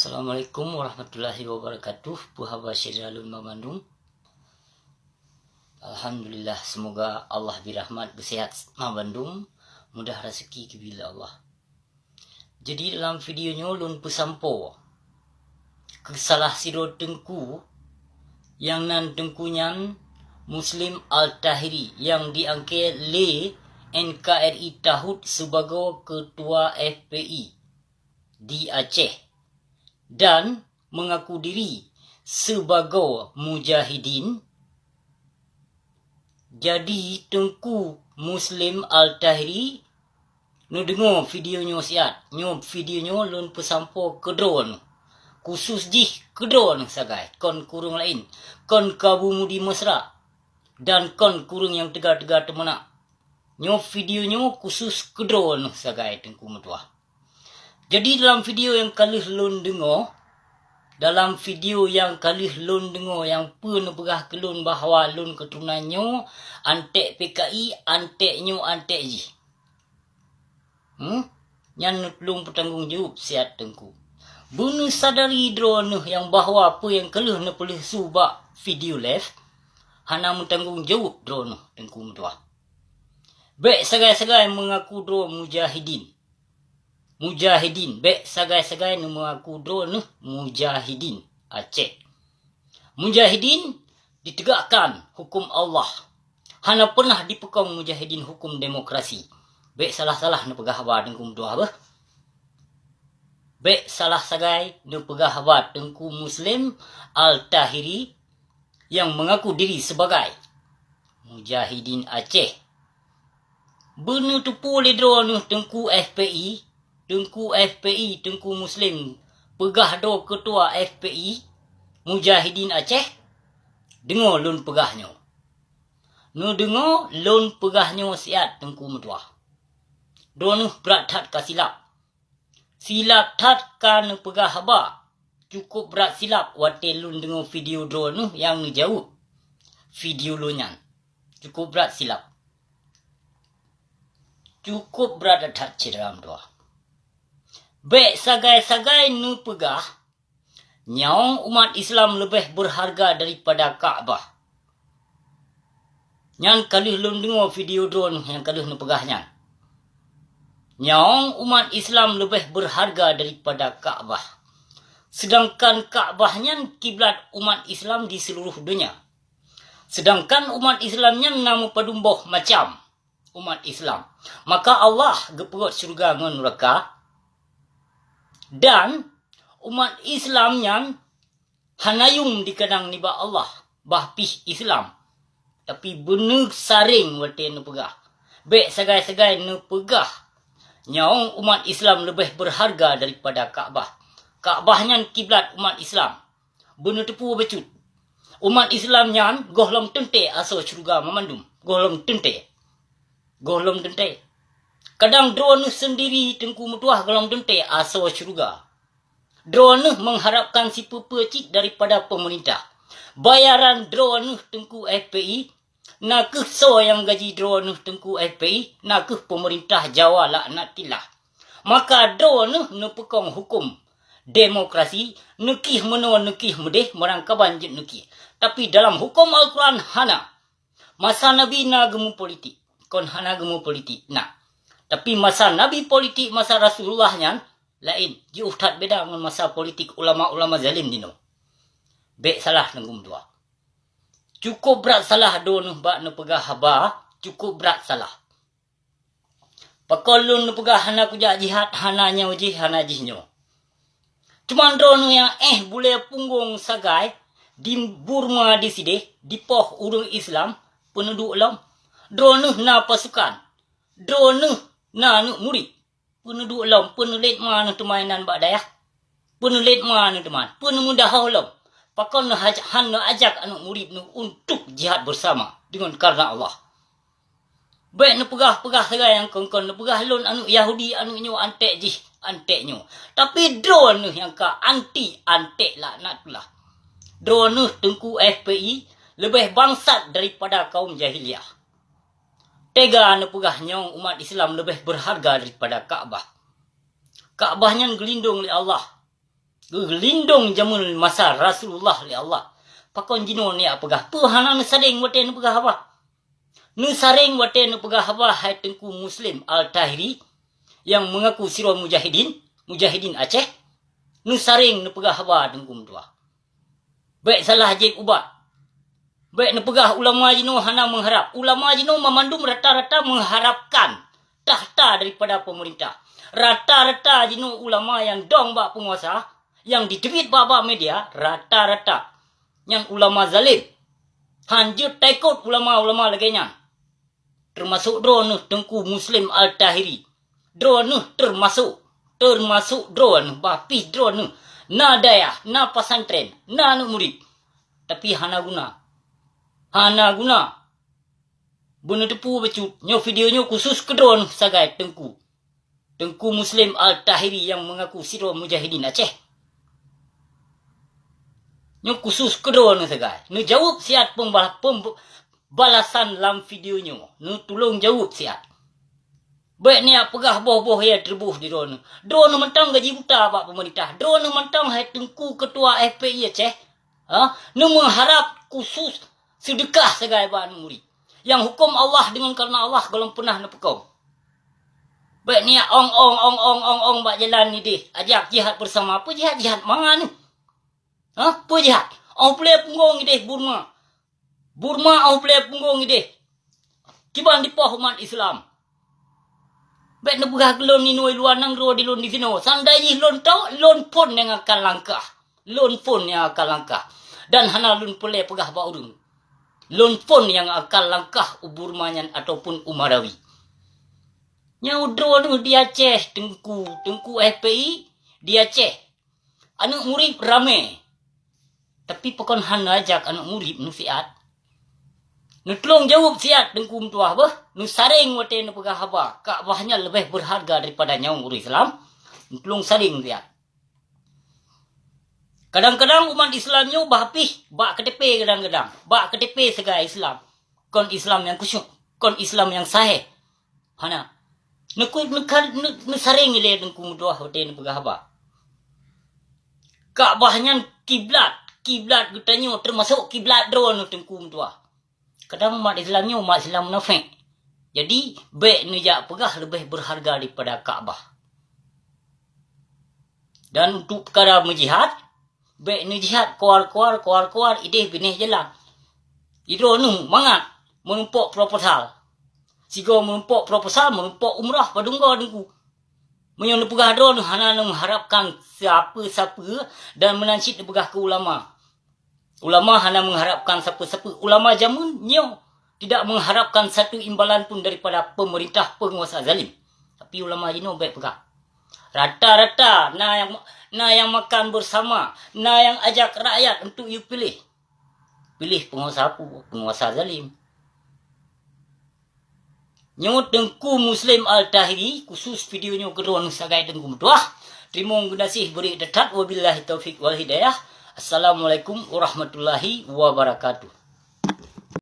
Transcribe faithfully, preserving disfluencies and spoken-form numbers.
Assalamualaikum warahmatullahi wabarakatuh. Peue haba syedara lôn banmandum? Alhamdulillah, semoga Allah bri rahmat beusehat banmandum, mudah raseuki geubri lé Allah. Jadi dalam video nyoe lôn peusampoe keu salah sidroe teungku, nyang nan teungku nyan Muslim Al-Tahiri nyang diangkat lé N K R I Tahut sibagoe keutua F P I di Aceh dan meungaku diri sibagoe mujahidin. Jadi Teungku Muslim Al-Tahiri, neudeungoe video nyoe siat. Nyoe video nyoe lôn peusampoe keu droeneuh, khusus jih keu droeneuh sagai, kon keu ureuëng laén, kon keu Abu Mudi Mesra, dan kon keu ureuëng nyang teuga-teuga teumeunak. Nyoe video nyoe khusus keu droeneuh sagai Teungku meutuah. Jadi dalam video nyang ka lheueh lôn deungoe, dalam video nyang ka lheueh lôn deungoe nyang peue neupeugah keu lôn bahwa lôn keuturonan nyoe anték P K I, anték nyoe anték jih. Hmm? Nyan lôn peutanggong jaweueb siat Teungku. Beuneusadari droeneuh nyang bahwa peue nyang ka lheueh neupeuleusu bak video live hana meutanggong jaweueb droeneuh Teungku meutuah. Bék sagai-sagai meungaku droe mujahidin. Mujahidin, bék sagai-sagai neumeungaku droeneuh mujahidin Aceh. Mujahidin ditegakkan huköm Allah. Hana peunah dipeukong mujahidin huköm demokrasi. Bék salah-salah neupeugah haba Teungku meutuah beuh. Bék salah sagai neupeugah haba Teungku Muslim Al-Tahiri nyang meungaku diri sibagai mujahidin Aceh. Beuneuteupeue lé droeneuh Teungku F P I, Teungku F P I, Teungku Muslim, peugah droe keutua F P I, mujahidin Aceh? Deungoe lôn peugah nyoe. Neudeungoe lôn peugah nyoe siat Teungku meutuah. Droeneuh brat that ka silap. Silap that ka neupeugah haba. Cukôp brat silap watée lôn deungoe video droeneuh nyang neujaweueb video lôn nyan. Cukôp brat silap. Cukôp brat that syedara meutuah. Bék sagai-sagai neupeugah nyawöng umat Islam leubeh beurharga daripada Ka'bah. Nyan ka lheueh lôn deungoe video droeneuh nyang ka lheueh neupeugah nyan. Nyawöng umat Islam leubeh beurharga daripada Ka'bah. Seudangkan Ka'bah nyan kiblat umat Islam di seuluruh donya. Seudangkan umat Islam nyan na meupadum boh macam umat Islam. Maka Allah geupeugöt syeuruga ngon nuraka, dan umat Islam nyan hana yuem dikeunang nibak Allah, bah pih Islam. Tapi beuneusaréng watée neupeugah. Bék sagai-sagai neupeugah nyawöng umat Islam leubeh beurharga daripada Ka'bah. Ka'bah nyan kiblat umat Islam. Beuneuteupeue bacut. Umat Islam nyan gohlom teuntée asoe syeuruga mamandum. Gohlom teuntée. Gohlom teuntée. Kadang droeneuh seundiri Teungku meutuah gohlom teuntée asoe syeuruga. Droeneuh mengharapkan sipeue-peue cit daripada peumeurintah. Bayaran droeneuh Teungku F P I, na kheueh soe nyang gaji droeneuh Teungku F P I, na kheueh peumeurintah Jawa laknatillah. Maka droeneuh neupeukong huköm demokrasi, neukieh meunoe neukieh meudeh, meurangkaban jeuet neukieh. Tapi dalam huköm Al-Quran hana. Masa Nabi na geumeupolitik, kon hana geumeupolitik, na. Tapi masa Nabi politik, masa Rasulullah nyan laén, jiôh that beda ngon masa politik ulama-ulama zalim dinoe. Bék salah Teungku meutuah. Cukôp brat salah droeneuh bak neupeugah haba, cukôp brat salah. Pakon lôn neupeugah hana kujak jihad, hana nyoe jih, hana jih nyoe. Cuman droeneuh nyang éh bulée punggong sagai di Burma disideh, dipoh ureuëng Islam, peue neuduek lom. Droeneuh na pasukan. Droeneuh na aneuëk murit. Peue neuduek lom, peue neulét ma neuh teuma inan bak dayah? Peue neulét ma neuh teuma? Peue neumeudahoh lom? Pakon neuhaj-, han neuajak aneuëk murit neuh untuk jihad beusama deungon kareuna Allah? Bék neupeugah-peugah sagai nyang kon-kon, neupeugah lôn aneuëk Yahudi, aneuëk nyoe anték jih, anték nyoe. Tapi droeneuh nyang ka anti anték laknatullah. Droeneuh Teungku F P I leubeh bangsat daripada kaum jahiliyah. Teuga neupeugah nyawöng umat Islam leubeh beurharga daripada Ka'bah. Ka'bah nyan geulindong lé Allah. Geulindong jameun masa Rasulullah lé Allah. Pakon jinoe neujak peugah? Peue hana neusareng watée neupeugah haba? Neusareng watée neupeugah haba hai Teungku Muslim Al-Tahiri nyang meungaku sidroe mujahidin, mujahidin Aceh. Neusareng neupeugah haba Teungku meutuah. Bék salah jieb ubat. Bék neupeugah ulama jinoe hana meuharab. Ulama jinoe mamandum rata-rata meuharabkan takhta daripada peumeurintah. Rata-rata jinoe ulama nyang dong bak peunguasa, nyang jiteubiet bak-bak media, rata-rata nyan ulama zalem. Hanjeuet taikot ulama-ulama lagée nyan. Teumasok droeneuh Teungku Muslim Al-Tahiri. Droeneuh teumasok, teumasok droeneuh, bah pih droeneuh. Na dayah, na pesantren, na aneuëk murit. Tapi hana guna. Hana guna. Beuneuteupeu bacut, nyoe video nyoe khusus keu droeneuh sagai Teungku. Teungku Muslim Al-Tahiri nyang meungaku sidroe mujahidin Aceh. Nyoe khusus keu droeneuh sagai. Neujaweueb siat pemba-, pem-, balasan lam video nyoe. Neutulông jaweueb siat. Bék neujak peugah boh-boh nyang teuleubôh di droeneuh. Droeneuh mantong gaji buta bak peumeurintah. Droeneuh mantong hai Teungku Keutua F P I Aceh. Ha? Neumeuharab khusus seudeukah sagai bak aneuëk murit. Nyang huköm Allah deungon kareuna Allah gohlom peunah neupeukong. Bék neujak ong-ong, ong-ong, ong-ong bak jalan ideh. Ajak jihad beusama. Peue jihad? Jihad mangat neuh. Ha? Peue jihad? Ong peulee punggong ideh Burma. Burma ong peulee punggong ideh. Kiban dipoh umat Islam. Bék neupeugah keu lôn inoe luwa nanggroe di lôn disinoe. Seandai jih lôn tôk, lôn phon nyang akan langkah. Lôn phon nyang akan langkah. Dan hana lôn peulee peugah bak ureuëng. Lôn phon nyang akan langkah u Burma nyan ataupun u Marawi. Nyoe droeneuh di Aceh, Teungku, Teungku F P I di Aceh. Aneuëk murit ramé. Tapi pakon hana jak aneuëk murit neusiat? Neutulông jaweueb siat Teungku meutuah beuh. Neusareng watée neupeugah haba. Ka'bah nyan leubeh beurharga daripada nyawöng ureuëng Islam. Neutulông sareng siat. Kadang-kadang umat Islam nyoe bah pih bak K T P kadang-kadang. Bak K T P sagai Islam. Kon Islam nyang khusyuk. Kon Islam nyang sahih. Hana. Neuku-, neuka-, neu-, neusareng ilée Teungku meutuah watée neupeugah haba. Ka'bah nyan kiblat, kiblat geutanyoe teumasok kiblat droeneuh Teungku meutuah. Kadang umat Islam nyoe umat Islam munafék. Jadi, bék neujak peugah leubeh beurharga daripada Ka'bah. Dan untuk peukara meujihad, bék neujihad kuar-kuar, kuar-kuar, ideh binéh jalan. Idroeneuh mangat meurumpok proposal. Sigoe meurumpok proposal, meurumpok umrah padum goe Teungku. Meunyoe neupeugah droeneuh hana neumeuharapkan sapeue-sapeue dan meunan cit neupeugah keu ulama. Ulama hana meuharapkan sapeue-sapeue. Ulama jameun nyoe tidak meuharapkan satu imbalan pun daripada peumeurintah peunguasa zalim. Tapi ulama jinoe bék peugah. Rata-rata na nyang, na nyang makan beusama, na nyang ajak rakyat untuk yue piléh. Piléh peunguasa peue? Peunguasa zalim. Nyoe Teungku Muslim Al-Tahiri, khusus video nyoe keudroe sagai Teungku meutuah. Teurimong geunaséh beurik that-that. Wabillahi taufiq wal hidayah. Assalamualaikum warahmatullahi wabarakatuh.